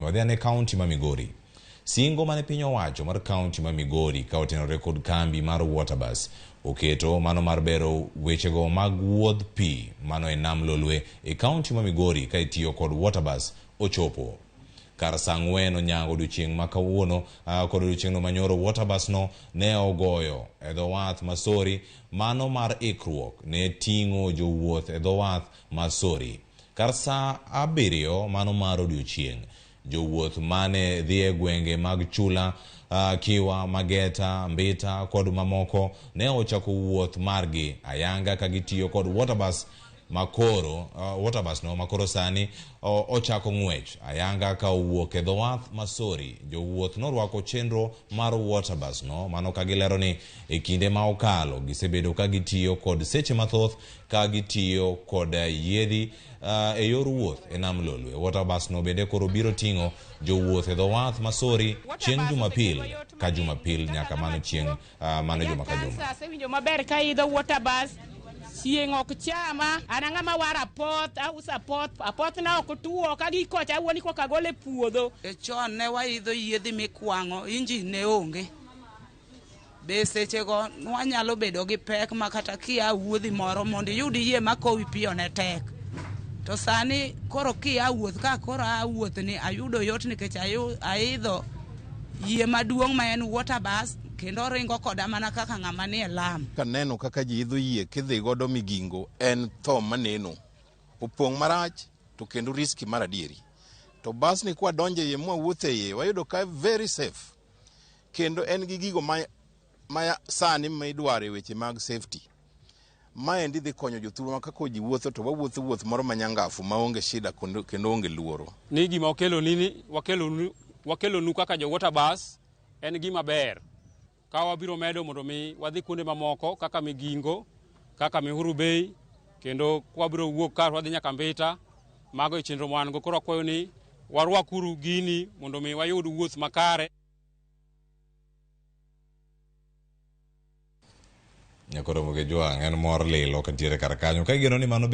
Wadhi ane kaunti ma Migori. Singo mane piny owacho mar kaunti ma Migori ka otenore kod kambi mar Waterbus oketo mano mar bero wechego mag wuodh pi mano e nam Lolwe e kaunti ma Migori ka itiyo kod Waterbus ochopo. Kar saa ang'wen onyango odiochieng' ma kawuono kod odiochieng'no manyoro Waterbus no ne ogoyo e dho wath ma Sori mano mar ikruok ne ting'o jowuoth e dho wath ma Sori. Kar saa abiriyo mano mar odiochieng', jowuoth mane dhi e gwenge mag Chula, Kiwa, Mageta, Mbita kod mamoko ne ochako wuoth margi ayanga ka gitiyo kod Waterbus makoro Waterbus no makoro sani ochako ng'wech ayanga ka owuok e dho wath ma Sori. Jowuoth norwako chenro mar Waterbus no mano ka gilero ni e kinde ma okalo gisebedo ka gitiyo kod seche mathoth ka gitiyo kod yiedhi e yor wuoth e nam Lolwe. Waterbus no bende koro biro ting'o jowuoth e dho wath ma Sori chieng' Jumapil ka Jumapil nyaka mano chieng' mano juma ka juma. Asewinjo maber ka idho Waterbus, chieng' ok chama, an ang'ama waro apoth, auso apoth, apoth na ok tuo, ka gikocha awuon koka agolo e puodho. E chon ne waidho yiedhi mikwang'o, injin ne onge. Be sechego nwanyalo bedo gi pek ma kata kia wuodhi moro mondo iyud yie makowi piyo ne tek. To sani koro kia wuoth ka koro aa wuoth ni ayudo yot nikech aidho yie maduong' ma en Waterbus kendo oringo koda mana kaka ng'ama nie lam. Kaneno kaka ji idho yie kidhi godo Migingo en tho maneno. Opong' marach to kendo riski mar adieri. To bas ni kwa donjo e iye mwawuotho e iye wayudo ka very safe. Kendo en gi gigo ma sani ma idwaro e weche mag safety. Maendi dhi konyo jothurwa kaka ji wuotho to wawuotho wuoth moro manyangafu maonge shida kendo onge luoro. Ni gima wakeloni ni wakelonu kaka jo Waterbus en gima ber. Ka wabiro medo mondo mi wadhi kuonde mamoko kaka Migingo, kaka Mihuru Bay, kendo wabiro wuok ka wadhi nyaka Mbita. Mago e chenro ma wan go. Koro akwayo ni warwakuru gini mondo mi wayud wuoth makare. Nyakoro Muge Jwang' en mor lilo kantiere kar kanyo ka igeno ni mano be